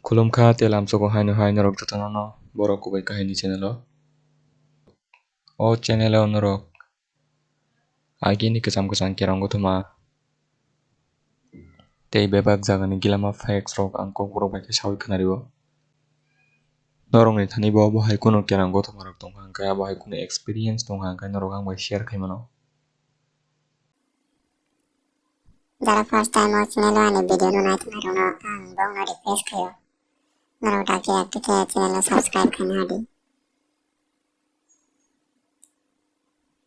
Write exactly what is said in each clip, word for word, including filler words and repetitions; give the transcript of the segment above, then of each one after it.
Khulumkha tei lamsogo haino hai norok jotono no borok kubai kahini channel o. O channel o norok agini kwcham kwcham kerong gothoma tei bebak jagani gilama facts rok ang kokborok bai khe saui khwnario. Norokni thani bo, bo hai kheno kerong gothoma rok tongkha hwnkhe, abo hai kheno experience tongkha hwnkhe norok ang bai share khai mano. Jara first time o channel o ani video no nai tongnai rok no ang bokno request khaio. Norok dakti dakti khe channel no subscribe khaina di.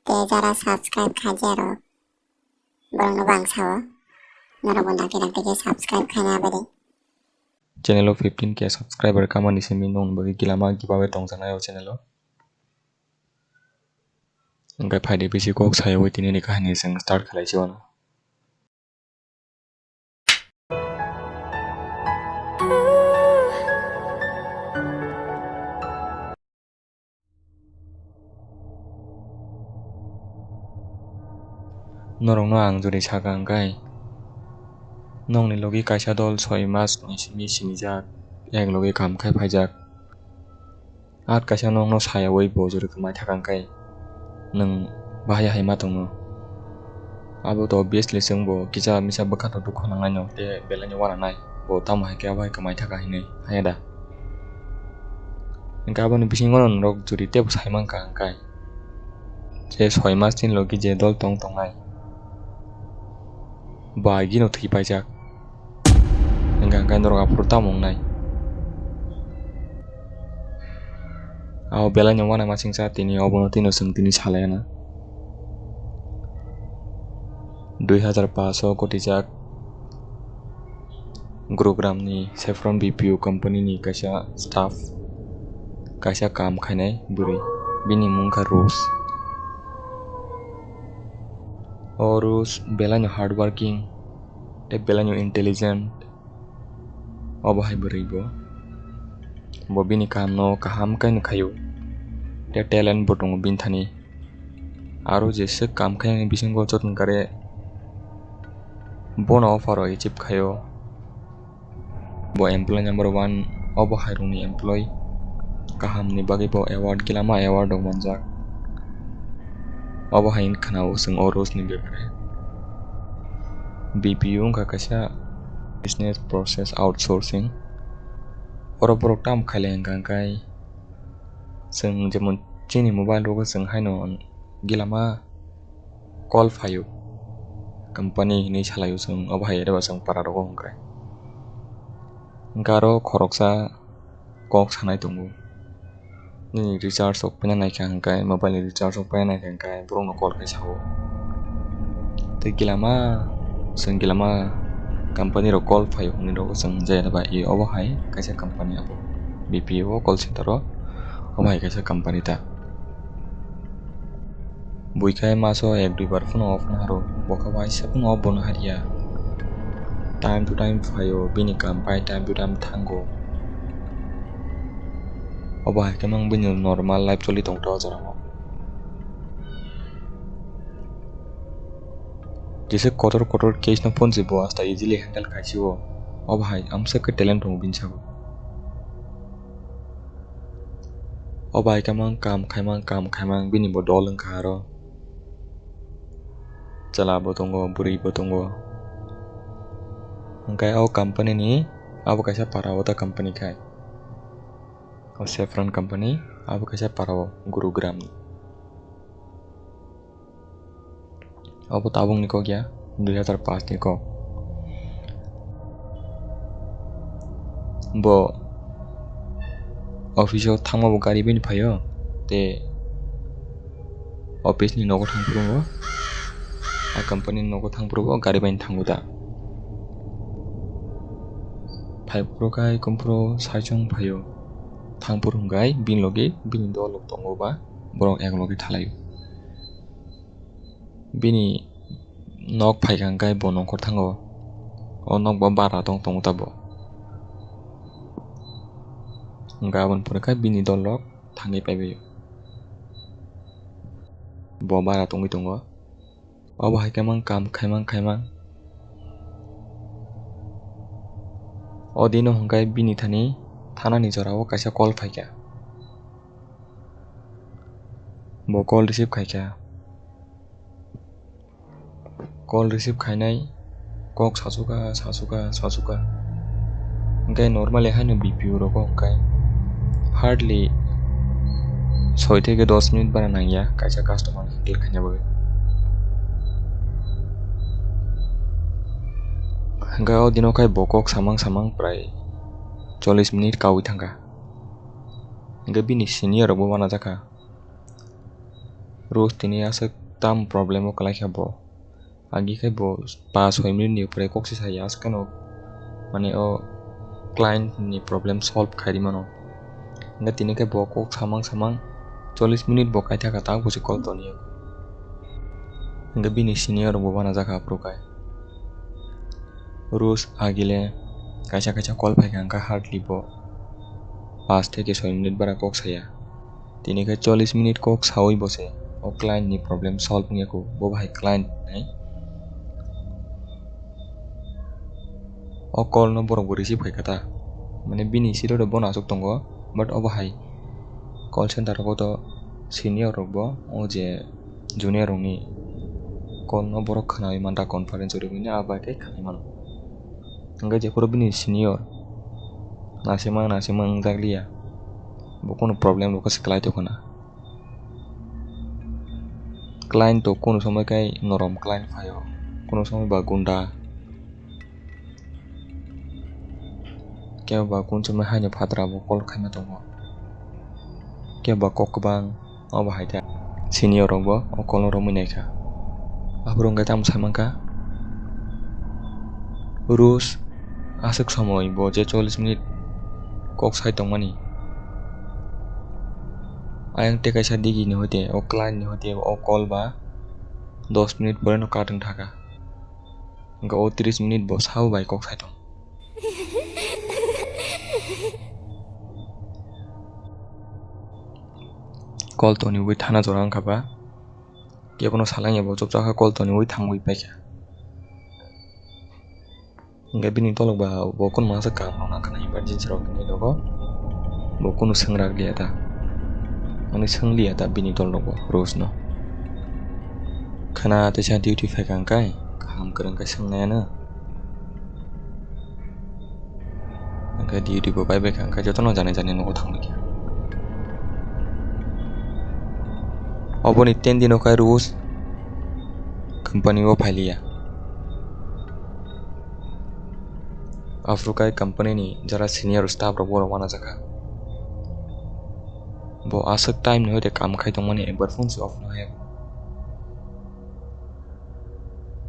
Tei jara subscribe khaijak rok, borok no bang sao. Norok bo dakti dakti khe subscribe khaina abadi. Channel o fifteen K subscriber kamani simi nong bagwi gilama giveaway tongjaknai o channel o. Hwnkhe phaidi bisi kok sayawi tini ni kahini chwng start khlai si wano. Norokno ang jodi saka hwnkhe, nokni logi kaisa dol soi mas ni simi sinijak, ek logi kam khai phaijak. At kaisa nokno sayawi bo jodi kwmai thaka hwnkhe nwng bahai hai ma tongo. Abo to obviously chwng bo kisa misa bwkha to dukhu nangnai no tei belai no uananai, bo tamo hai khe abo hai kwmai thaka hinwi haya da. Hwnkhe aboni bisingo norok jodi teibo sai mankha hwnkhe, je soi mas ni logi je dol tong tongnai, bo agino thwi paijak. Hwnkhe hwnkhe norok aphuru tamo wngnai? Abo belai no uanamasingcha tini, obono tino chwng tini salai anw. Dui hazar paanch o gotijak Gurugram ni Saffron B P O company ni kaisa staff, kaisa kam khainai bwrwi, bini mung kha Rose. O Rose belai no hard working tei belai no intelligent. Obo hai bwrwi bo, bo bini kaam no kaham khe no khaio, tei talent bo tongo bini thani. Aro jeswk kaam khainani bisingo joto kare bono offer rok achieve khaio. Bo employee number one, obo hai rokni employee kaham ni bagwi bo award, gilama award rok manjak. Obo hai wngkha na o chwng o Rose ni bepare. B P O wngkha kaisa business process outsourcing. Oro borok tamo khailai hwnkha hwnkhe, chwng jemon chini mobile rogo chwng haino gilama call phaio, company hinwi salaio chwng, obo hai eba chwng para rogo hwnkhe. Hwnkhe aro khoroksa kok sanai tongo. Nini recharge rok paina naikha hwnkhe, mobile ni recharge rok paina naikha hwnkhe, borokno call khai sao. Tei gilama, chwng gilama company rok call phaio hwnwi nogo chwng, je eba e obo hai kaisa company abo B P O call center o, obo hai kaisa company ta. Buikhai maso ek dui bar phano off no haro, bokha waisa phano off bono hariya. Time to time phaio, bini kaam pai time to time thango. Obo hai khe mang bini normal life choli tongtha o jora o. Jesa kotor kotor case no phone se bo asta easily handle khai si o. Obo hai amsa khe talent tongo bini sago. Obo hai khe mang kaam khai mang, kaam khai mang, bini bo dol wngkha aro. Chwla bo tongo, bwrwi bo tongo. Hwnkhe o company ni abo kaisa para o ta company khai. O Saffron company abo kaisa para o Gurugram ni. Obo tabuk ni kok ya, dui hazar paanch ni kok. Bo office o thangma bo gari bini phaio, tei office ni nogo thangphuru bo, a company ni nogo thangphuru bo gari bai thango da. Phai phuru khai kuphuru saichung phaio, thangphuru hwnkhe bini logi bini dol rok tongo ba borok ek logi thalaio. Bini nok phaikha hwnkhe bo nongkhor thango. O nok bo bara tong tongo ta bo. Hwnkhe aboni pore khe bini dol rok thangwi paibaio. Bo bara tongwi tongo. Obo hai khe mang kaam khaimang khaimang. O O dino hwnkhe bini thani thanani jorao kaisa call phaikha. Bo call receive khaikha. Call receive khainai kok sasukha, sasukha, sasukha. Hwnkhe normally haino B P O rogo hwnkhe hardly soi theke dos minute bana nangya kaisa customer handle khaina bagwi. Hwnkhe o dino khai bo kok samang samang prai chollish minute kaui thangkha. Hwnkhe bini senior rokbo uanajakha. Rus tini aswk tam problem o kwlaikha bo. Agi khe bo pas soi minute ni upre kok se saya, aswk kheno mane o client ni problem solve khai ri mano. Hwnkhe tini khe bo kok samang samang chollish minute bo kaithaka, tak busi call toniya. Hwnkhe bini senior rok bo uanajakha aphuru khai. Rus agile kaisa kaisa call phaikha, hwnkhe hardly bo pas theke soi minute bara kok saya. Tini khe chollish minute kok saui bo se o client ni problem solve wngya kho, bo bahai client nai. O call no borok bo receive khai kha ta, mane bini siro de bono aswk tongo, but obo hai call center rogo to senior rok bo, o je junior rok ni call no borok khnaui manta, conference uri mani abo hai khe khnai mano. Hwnkhe jephuru bini senior nasimang nasimang wngjak liya, bo kunu problem rok se kwlai tongkha na. Client to kunu somoi khai norom client phaio, kunu somoi ba gunda, kebo ba kunu somoi haino phatra bo call khaima tongo, kebo ba kok kwbang. Obo hai khe senior rok bo o call no romwi naikha. Aphuru hwnkhe tamo sai mankha, Rus aswk somoi bo je chollish minute kok sai tongmani, ayang tei kaisa digi ni hoite o client ni hoite o call ba dos minute pore no cut wng thaka. Hwnkhe o tris minute bo sabo bai kok sai tong. Call toniwi thana jora wngkha ba, kebono salangya bo chopjak kha, call toniwi thangwi paikha. Hwnkhe bini tolok ba bo kunu masa kaham rok nang khna emergency rok hinwi nogo, bo kunu swngrag liya ta, ani swng liya ta bini tolok bo Rus no. Khna teisa duty phaikha hwnkhe kaham kwrwng khe swngnai ano. Hwnkhe duty bo bai bai kha, hwnkhe jotono janai janai nogo thangbai kha. Oboni ten dino khai Rus company o phailiya. Aphuru khai company ni jara senior staff rok borok uanajakha. Bo aswk time ni hoite kam khai tongmani ekbar phone se off no haya.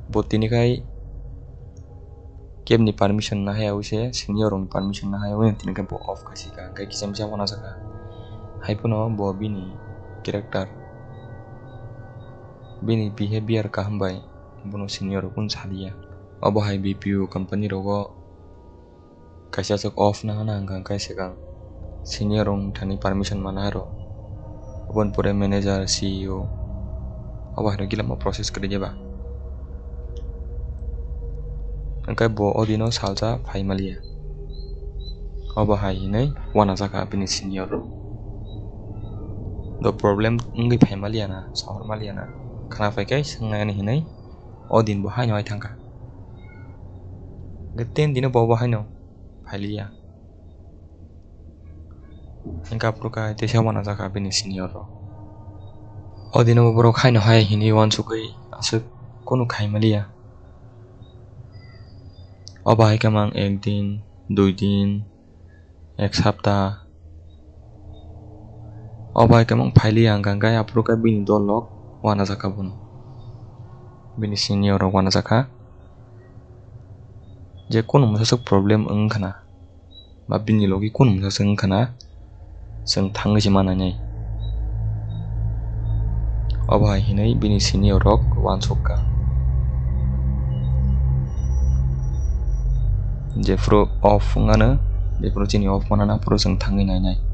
Bo tini khai kebni permission nahaya wise, senior rokni permission nahaya wise tini khe bo off khai sika, hwnkhe kisa misa uanajakha. Haiphano bo bini character, bini behavior kaham bai bono senior rok kunu saliya. Obo hai B P O company rogo kaisa aswk off nahana hwnkha hwnkhe swkang senior rok thani permission mana aro, oboni pore manager, C E O, obo hai rok gila ma process kwrwi ba. Hwnkhe bo o dino salsa phai maliya, obo hai hinwi uanajakha bini senior rok. Do problem wngwi phai maliya na, sohor maliya na, khna phai khe swngnai ani hinwi o din bo haino hai thangkha. Hwnkhe ten dino bo bo haino phailiya. Hwnkhe aphuru khe teisa uanajakha bini senior rok. O dino bo borok haino hai hinwi uansukwi aswk kunu khai maliya. Obo hai khe mang ek din, dui din, ek sapta. Obo hai khe mang phailiya hwnkha hwnkhe aphuru khe bini dol rok uanajakha bono. Bini senior rok uanajakha. Je kunu masa swk problem wng khna, ba bini logi kunu masa swk wng khna, chwng thangwi se mananai. Obo hai hinwi bini senior rok uansukha. Jephuru off wngmano, jephuru chini off manana, aphuru chwng thangwi nainai.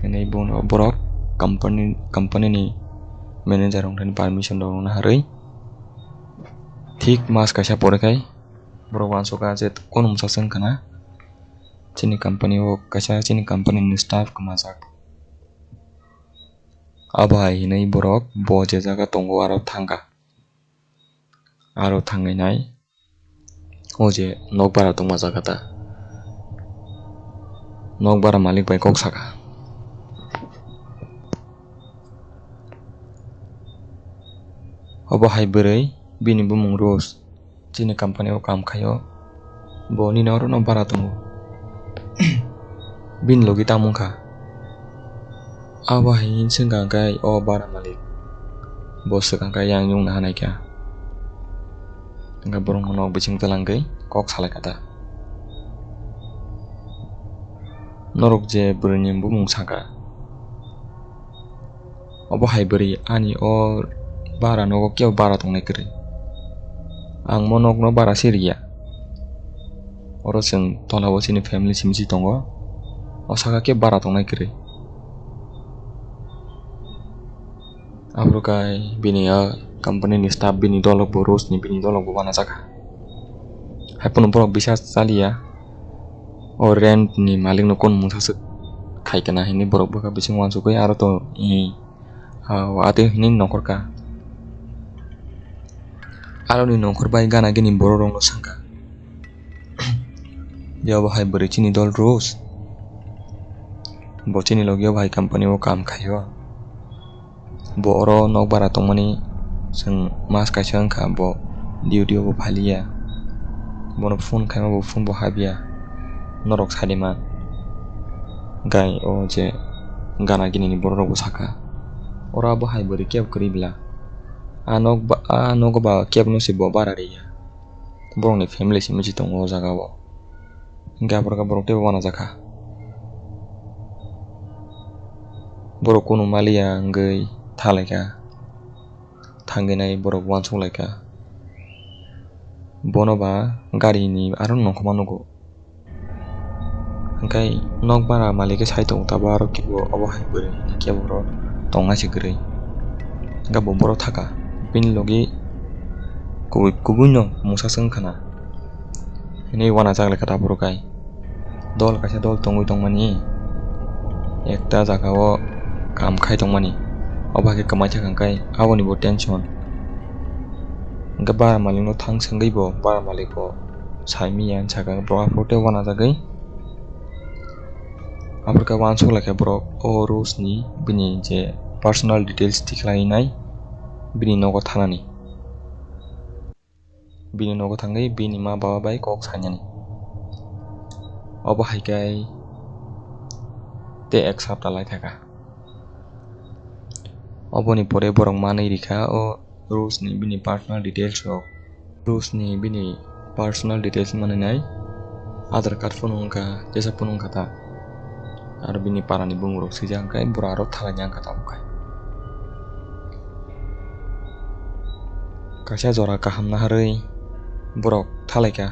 Hinwi bono borok company, company ni manager rok thani permission rok rwna harwi thik mas kaisa pore khai borok uansukha je kunu masa swk wng khna, chini company o kaisa chini company ni staff kwmajak. Abo hai hinwi borok bo je jaga tongo aro thangkha. Aro thangwi nai o je nok bara tongma jaga ta. Nok bara malik bai kok saka. Obo hai bwrwi bini bumung Rose. Chini company o kam khaio. Bo nini oro no bara tongo. Bini logi tamo wngkha. Abo hai hinwi swngkha hwnkhe o bara malik. Bo swkang kha yang yung naha naikha. Hwnkhe borok no nok bising twlangwi kok salaikha ta. Norok je bwrwini bumung saka. Obo hai bwrwi ani o bara nogo kebo bara tongnai kwrwi. Ang mo nokno bara se riya. Oro chwng tola o chini family simi se tongo. O saka kebo bara tongnai kwrwi. Aboro kai bini a company ni staff bini dolok bo Rose ni bini dolok bo uanajak kha. Hai phano borok bisa chaliya. O rent ni malik no kunu mungsa swk khai kana hinwi borok bwkha bising uansugwi aro to i, ah, watwi hinwi nongkhor kha. Aroni nongkhor bai gana gini borok rok no swngkha. Obo hai bwrwi chini dol Rose. Bo chini logi obo hai company o kam khaio. Bo oro nok bara tongmani chwng mas kaisa wngkha, bo duty o bo phaliya. Bono phone khaima bo phone bo habya. Norok sadi man. Gai o je gana gini ni borok rok bo saka. Oro abo hai bwrwi kebo kwrwi bla. A nok ba, a nogo ba kebo no se bo bara riya. Borokni family se misi tongo o jaga o. Hingke aphuru khe borok teibo uanajak kha. Borok kunu maliya wngwi thalaikha. Thangwi nai borok uansuk laikha. Bono ba gari ni aro nongkhorma nugo. Hingke nok bara malik khe sai tongo, tabuk aro kebo obo hai bwrwi kebo oro tongna se kwrwi. Hingke bo borok thaka bini logi kubui, kubui no mungsa se wngkha na. Hinwi uanajak laikha ta borok hai. Dol kaisa dol tongwi tongmani, ekta jaga o kam khai tongmani, obo hai khe kwmai thangkha hwnkhe aboni bo tension. Hwnkhe bara malik no thang swngwi bo bara malik bo sai manya hinwi sakha, borok aphuru tei uanajagwi aphuru khe uansuk laikha borok o Rose ni bini je personal details tikhlainai bini nogo thanani. Bini nogo thangwi bini ma baba bai kok sainani. Obo hai khe tei ek sapta lai thaka. Oboni pore borok manwi rikha o Rose ni bini personal details rok. Rose ni bini personal details manwi nai Aadhaar card phano wngkha, jesa phano wngkha ta. Aro bini parani bumung rok swijak hwnkhe borok aro thalaina wngkha tabuk khe. Kaisa jora kaham naharwi borok thalaikha.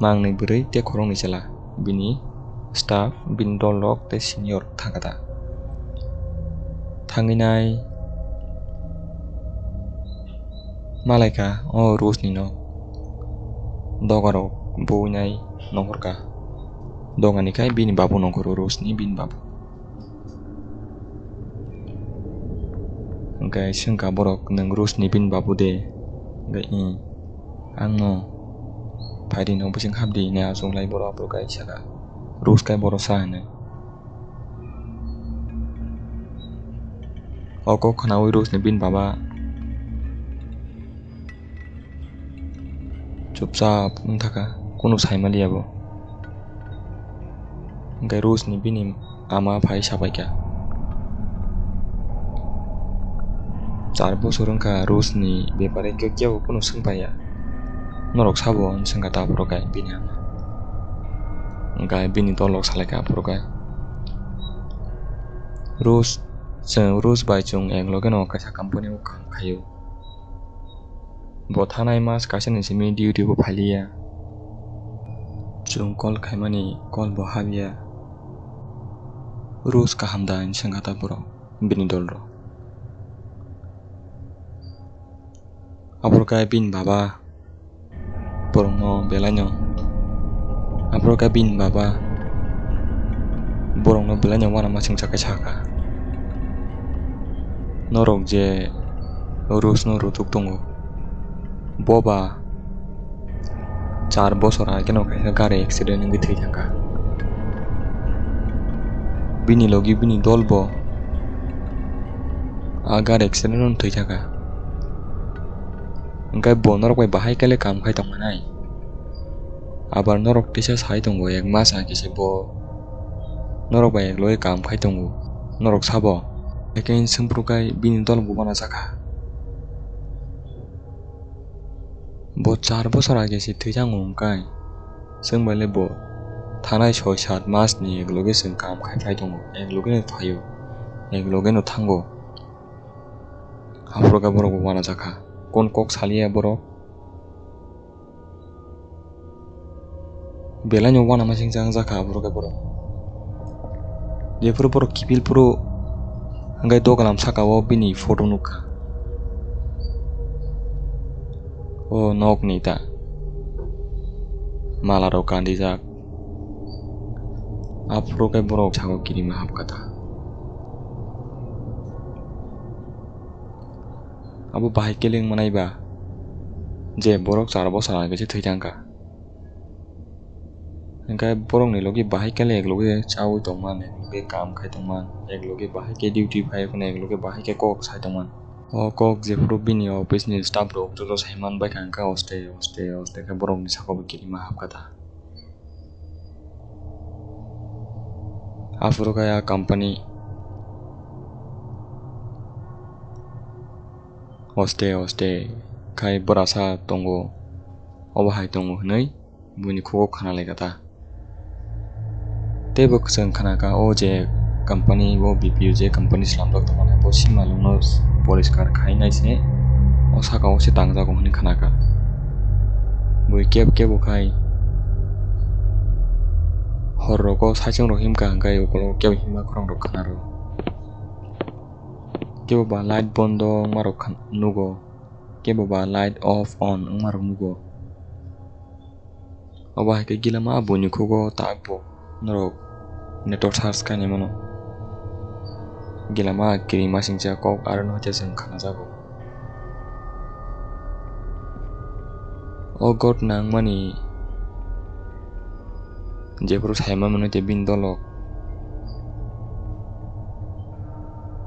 Mangnwi bwrwi tei khoroknwi chwla, bini staff, bini dol rok tei senior thangkha ta. Thangwi nai malaikha o Rose ni nok. Doga rok bui nai nongkhorkha. Doga ni khai bini babu nongkhoro, Rose ni bini babu. Hwnkhe swngkha borok, "Nwng Rose ni bini babu de?" Hwnkhe, "Ih, ang no." "Phaidi no bising hapdi," hinwi achuk lai borok, aphuru khe sakha, Rose khe borok sa hinwi. O kok khwnaui Rose ni bini baba chupchap wng thaka, kunu sai maliya bo. Hwnkhe Rose ni bini ama phai sapaikha. Char bosor wngkha Rose ni bepare kebo kunu swngpaiya. Norok sabo, hwnwi swngkha ta aphuru khe bini ama. Hwnkhe bini dolok salaikha aphuru khe, "Rose, chwng Rose bai chwng ek loge no kaisa company o kam khaio." Bo thanai mas kaisani simi duty bo phailiya. Chwng call khaimani call bo habya. Rose kaham da hinwi swngkha ta borok bini dolrok. Aphuru khe bini baba borokno belaino Borok khe bini baba borokno belai no uanamasingcha khe sakha, "Norok je Rusno rutuk tongo, bo ba char bosor ageno kaisa gari accident wngwi thwi thangkha. Bini logi bini dolbo a gari accident-o thwi thangkha. Hwnkhe bo norok bai bahai khe le kam khai tongmanai. Abar norok teisa sai tongo, ek mas age se bo norok bai ek loge kam khai tongo, norok sabo?" Hwnkhe swngphuru khe bini dolbo uanajakha. Bo char bosor age se thwi thango hwnkhe, chwng bai le bo thanai soi sat mas ni ek loge chwng kam khai phai tongo, ek loge no phaio, ek loge no thango. Aphuru khe borok bo uanajakha, kon kok saliya borok. Belai no uanamasingcha wngjakha aphuru khe borok. Jephuru borok kiphil phuru hwnkhe dogalam saka o bini photo nukha. O nokni ta mala rok kandijak. Aphuru khe borok sago kirima hapkha ta. Abo bahai khe le wngmanai ba je borok char bosor age se thwi thangkha. Hwnkhe borokni logi bahai khe le ek loge chaui tongman, ek loge kam khai tongman, ek loge bahai khe duty phai phano, ek loge bahai khe kok sai tongman. O kok jephuru bini office ni staff rok joto saiman baikha, hwnkhe oste oste oste khe borokni sakobo kirima hapkha ta. Aphuru khe a company oste oste khai borasa tongo, obo hai tongo hwnwi buini khugo khana laikha ta. Teibo kwchwng khana kha, o je company, o B P O je company slamjak tongmani, bo simalwngno poriskar khai nai se, o saka o se tangjago hwnwi khana kha. Bui kebo kebo khai hor rogo saichung rok himkha, hwnkhe ukolog kebo himma khorang rok khana rw. Kebo ba light bondo wngma rok khan-, nugo, kebo ba light off on wngma rok nugo. Obo hai khe gilama buini khugo tak bo norok network search khainai mano. Gilama kirimasingcha kok arono hwnkhe chwng khanajago. O ghotna wngmani jephuru saima mano tei bini dolok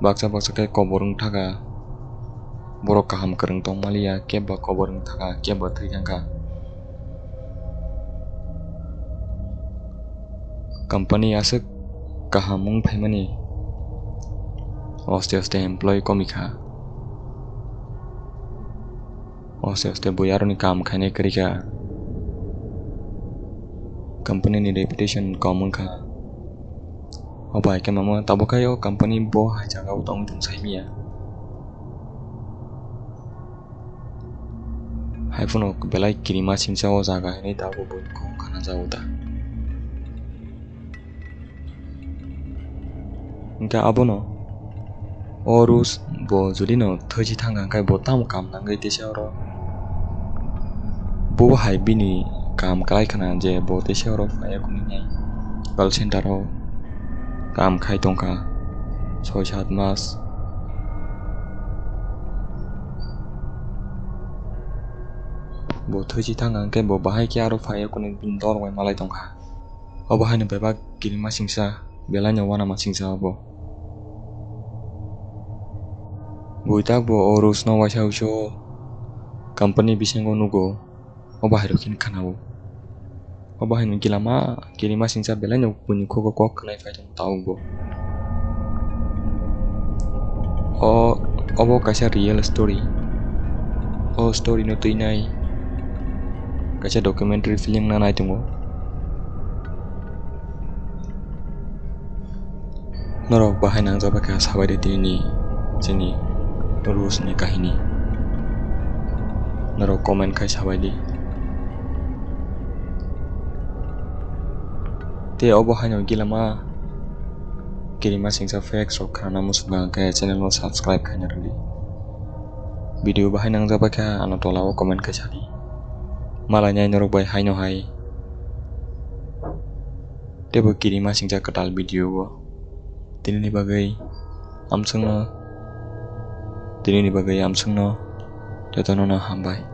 baksa baksa khe kobor wng thaka, borok kaham kwrwng tong maliya, kebo kobor wng thaka, kebo thwi thangkha. Company aswk kaham wng phaimani, oste oste employee komikha. Oste oste bui aroni kam khainai kwrwikha. Company ni reputation kom wngkha. Obo hai khe mamo tabuk khe o company bo hai jaga o tong tong saimanya. Hai phano belai kirimasingcha o jaga hinwi tabuk bo khong khana jago da. Hwnkhe abono o Rus bo judino thwichi thangkha, hwnkhe bo tamo kam nangwi teisa oro? Bo hai bini kam kwlai khna je bo teisa oro phaiya kuni nai call center o kam khai tongkha soi sat mas. Bo thwichi thangkha, hwnkhe bo bahai khe aro phaiya kuni bini dol bai malai tongkha. Obo haino bebak kirimasingcha, belai no uanamasingcha obo. Buitak bo o Rusno waisa uiso company bisingo nugo, obo hairok khe khna-o. Obo haino gilama kirimasingcha belai no buini khugo kok khnai phai tongo tabuk bo. O, obo kaisa real story. O story no twi nai kaisa documentary film wngna nai tongo. Norok bahai nangjak bai kha sabai di tini chini Rus ni kahini. Norok comment khai sabai di. Tei obo haino gilama kirimasingcha facts rok khnana muchungkha hwnkhe channel no subscribe khaina rwdi. Video bahai nangjak bai kha ano tola o comment khai sadi. Malai nai norok bai haino hai. teibo kirima singjak kwtal video o. Tinini bagwi amswkno, tinini bagwi amswkno jotono no hambai.